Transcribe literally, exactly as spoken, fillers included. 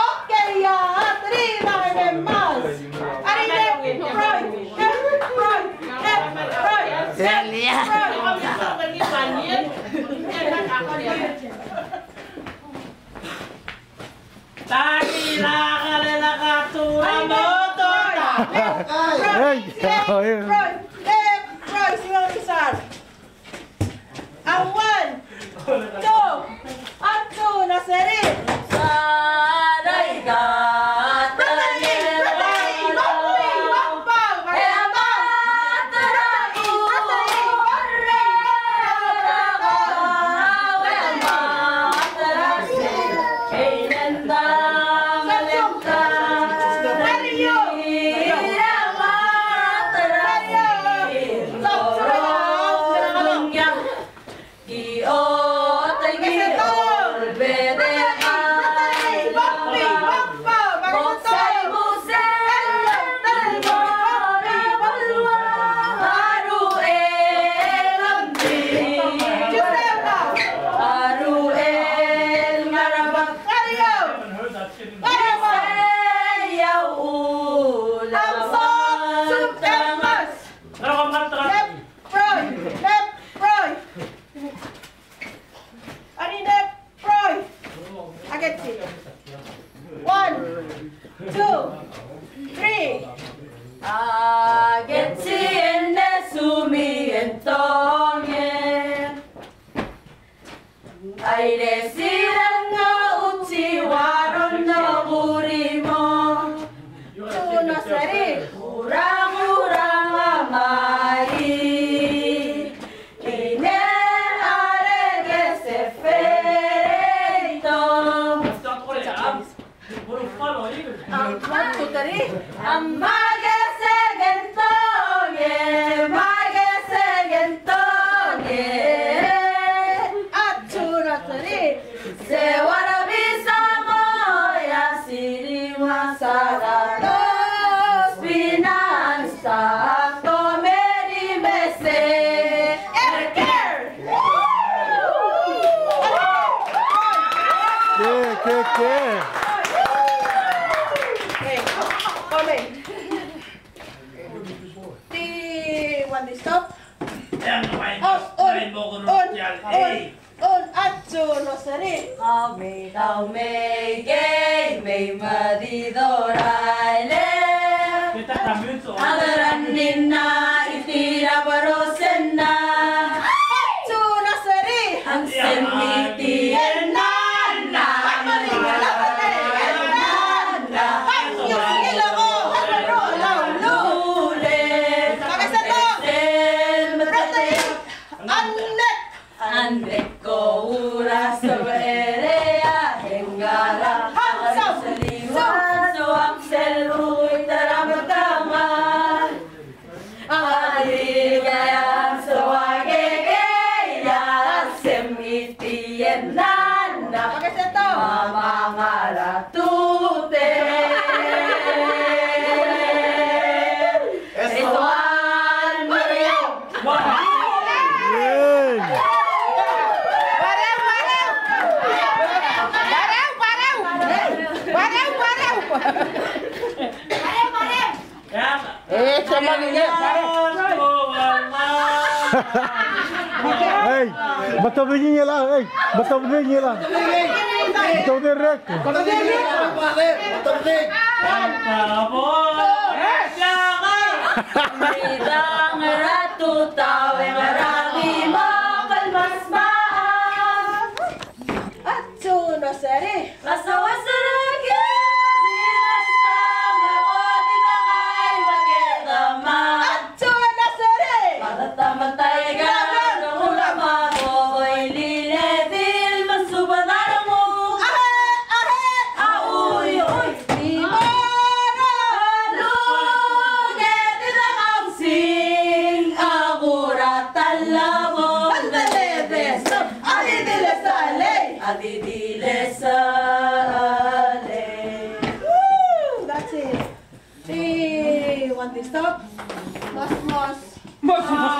Okay, ya, three, nine, and mas. Are you there? Roy, Roy, Roy, Roy. Hey, oh, yeah. Roy, left, Roy, single result. A one, two, a two, Naseri. One, two, three. Ke, ke, ke. Di wan di stop. Un, un, un, un, a two, Naseri. A two, Naseri. Ei, betok bedengel a, ei, betok bedengel a. Betok bedengel. Woo! That's it. Hey, want to stop? Mas, mas.